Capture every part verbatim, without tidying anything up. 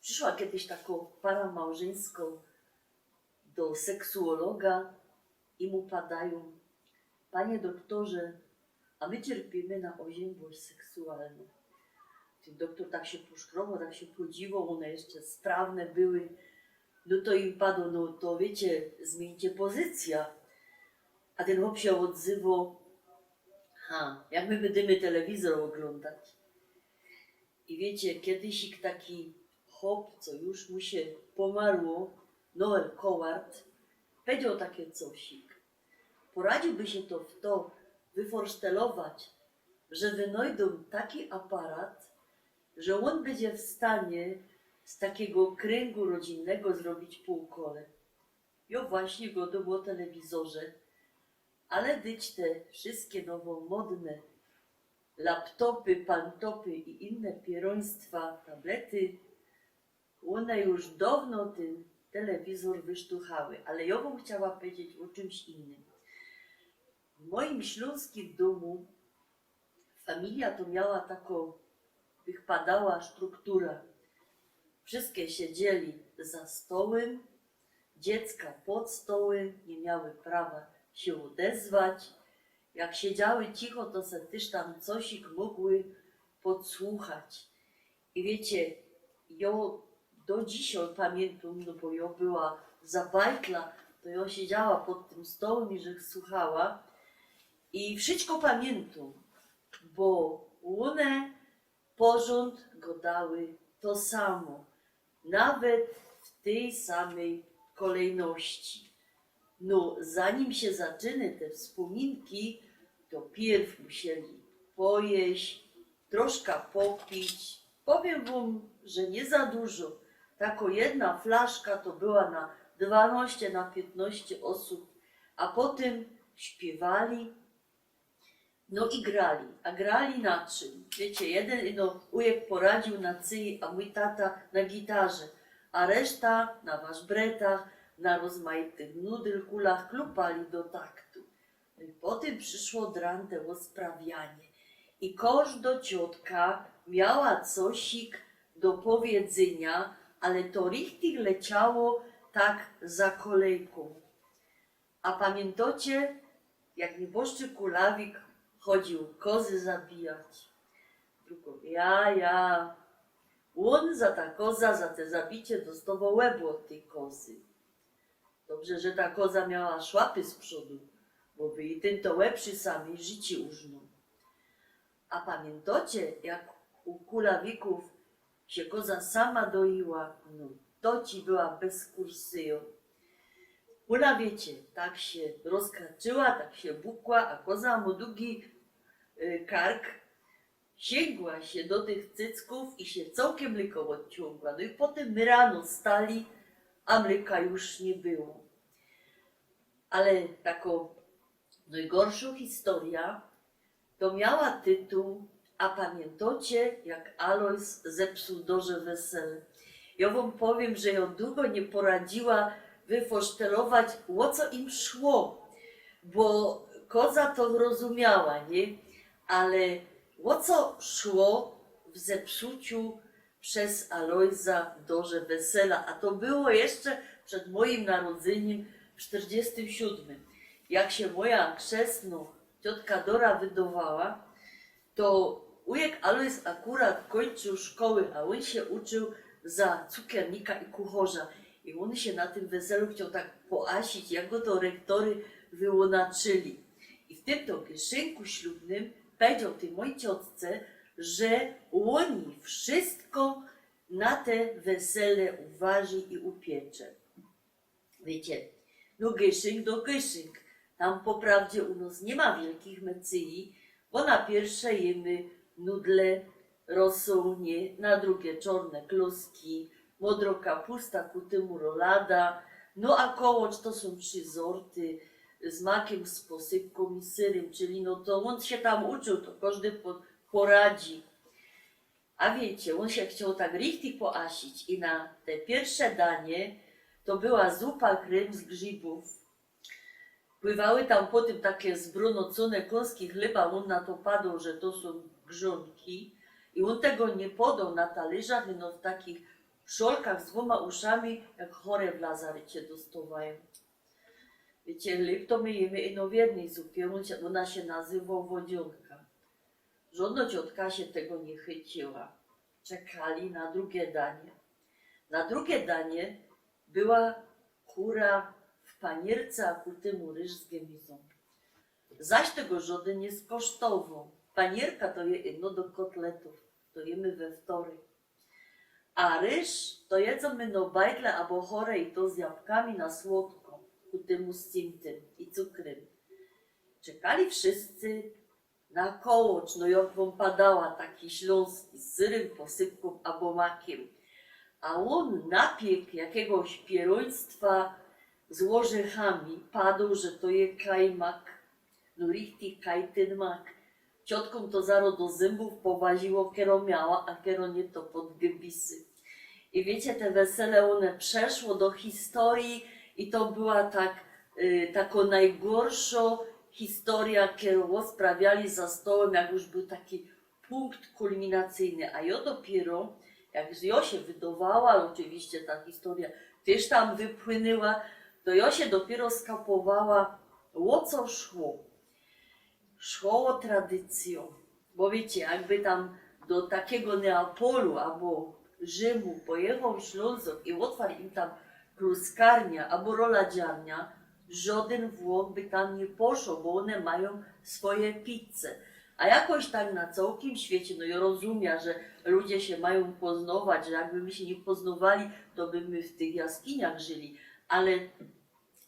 Prziszła kejś tako para małżyńsko do seksuologa i mu padajōm: „Panie doktorze, a my cierpiymy na ôziębłość seksualnõ”. Tyn doktor tak sie poszkroboł, tak sie podziwoł, ône jeszcze sprawne były. No to im padoł: „No to wiycie, zmiyńcie pozycyjõ”. A tyn chop sie ôdzywoł: „Ha, jak my bydymy telewizor ôglōndać?” I wiycie, kejś taki chop, co już mu sie pomarło, Noel Coward, pedzioł take cosik: „Poradziłby sie to fto wyforsztelować, że wynojdōm taki aparat, że ôn bydzie w stanie z takigo kryngu rodziynnego zrobić pōłkole”. Jo właśnie godōm ô telewizorze, ale dyć te wszyjske nowomodne laptopy, pantopy i inne pierōństwa, tablety, ône już downo tyn telewizor wysztuchały, ale jo bych chciała pedzieć ô czymś innym. W mojim ślōnskim dōmu familijŏ to miała tako, bych padała, struktura. Wszyjske siedzieli za stołym, dziecka pod stołym, niy miały prawa sie ôdezwać. Jak siedziały cicho, to se tyż tam cosik mogły podsłuchać. I wiycie, jo do dzisiej pamiyntōm, no bo jo była za bajtla, to jo siedziała pod tym stołym i żech słuchała. I wszyjsko pamiyntōm, bo ône porzōnd godały to samo, nawet w tyj samyj kolejności. No, zanim sie zaczyny te wspōminki, to piyrw musieli pojeść, troszka popić. Powiym wōm, że niy za dużo. Tako jedna flaszka to była na dwanŏście, na piytnŏście ôsōb, a potym śpiywali, no i grali. A grali na czym? Wiycie, jedyn ino ujek poradził na cyji, a mōj tata na gitarze, a reszta na waszbretach, na rozmajtych nudelkulach klupali do taktu. No i potym prziszło drante ôsprawianie. I kożdo ciotka miała cosik do powiedzyniŏ, ale to richtig leciało tak za kolejkōm. A pamiyntŏcie, jak niboszczy Kulawik chodził kozy zabijać? Drugo: „Ja, ja”. Ôn za ta koza, za te zabicie dostowoł łeb ôd tyj kozy. Dobrze, że ta koza miała szłapy z przodu, bo by ji tyn to łeb przi samyj życiu urzynōł. A pamiyntŏcie, jak u Kulawikōw sie koza sama doiła? No, to ci była bezkursyjŏ. Ôna, wiycie, tak sie rozkaczyła, tak sie bukła, a koza mŏ dugi, y, kark, sięgła sie do tych cyckōw i sie cołke mlyko ôdciōngła. No i potym my rano stali, a mlyka już niy było. Ale tako nojgorszŏ historyjŏ to miała tytuł: „A pamiyntŏcie, jak Alojz zepsuł Dorze wesele?” Jo wōm powiym, że jo dugo niy poradziyła wyfosztelować, ô co im szło, bo koza to rozumiała, niy? Ale ô co szło w zepsuciu przez Alojza Dorze wesela? A to było jeszcze przed mojim narodzynim w sztyrdziestym siódmym. Jak sie moja krzesnŏ ciotka Dora wydowała, to ujek Alojz akurat kōńczył szkoły, a ôn sie uczył za cukiernika i kuchŏrza. I ôn sie na tym weselu chcioł tak poasić, jak go to rektory wyônaczyli. I w tym to gyszynku ślubnym pedzioł tyj mojij ciotce, że ôn wszysko na te wesele uważy i upiecze. Wiycie, no gyszynk to gyszynk. Tam po prawdzie u nos niy ma wielkich mecyji, bo na piyrsze jymy nudle, rosōł, niy, na drugie czŏrne kloski, modro kapusta, ku tymu rolada, no a kołŏcz to sōm trzi zorty, z makym, z posypkōm i syrym, czyli no to ôn sie tam uczył, to kożdy po-, poradzi. A wiycie, ôn sie chcioł tak richtig poasić i na te piyrsze danie to była zupa krym z grzibōw. Pływały tam potym take zbrōnocōne kōnski chleba, ôn na to padoł, że to sōm grzōnki. I ôn tego niy podoł na talyrzach, ino w takich prziolkach z dwōma uszami, jak chore w lazarycie dostŏwajōm. Wiycie, chlyb to my jymy ino w jednyj zupie, ôn sie, ôna sie nazywo wodziōnka. Żŏdnŏ ciotka sie tego niy chyciła. Czekali na drugie danie. Na drugie danie była kura w paniyrce, a ku tymu ryż z gemyzōm. Zaś tego żŏdyn niy skosztowoł. Paniyra to je ino do kotlytōw, to jymy we wtoryk. A ryż to jedzōm my no bajtle abo chore i to z jabkami na słodko, ku tymu z cymtym i cukrym. Czekali wszyscy na kołocz, no jak wōm padała, taki ślōnski, z syrym posypkōm abo makym. A ôn napiek jakigoś pierōństwa z ôrzechami, padoł, że to je kajmak, no richtig kajtynmak. Ciotkōm to zaro do zymbōw połaziło, kero miała, a kero niy, to pod gybisy. I wiycie, te wesele, ône przeszło do historyje i to była tak, y, takŏ nojgorszŏ historyjŏ, kerõ ôsprawiali za stołym, jak już bōł taki punkt kulminacyjny. A jŏ dopiyro, jak jŏ sie wydowała, ôczywiście ta historyjŏ tyż tam wypłynyła, to jŏ sie dopiyro skapowała, ô co szło. Szło ô tradycyjõ. Bo wiycie, jakby tam do takigo Neapolu abo Rzymu pojechoł Ślōnzok i ôtwarł im tam kruskarnia abo roladziarnia, żŏdyn Włok by tam niy poszoł, bo ône majōm swoje pizze. A jakoś tak na cołkim świecie, no i rozumia, że ludzie sie majōm poznować, że jakby my sie niy poznowali, to by my w tych jaskiniach żyli. Ale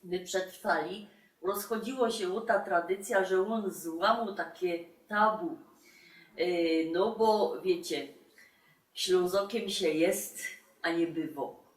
my przetrwali, rozchodziło sie ô ta tradycyjŏ, że ôn złōmoł takie tabu. E, no bo wiycie, Ślōnzokym sie je, a niy bywo.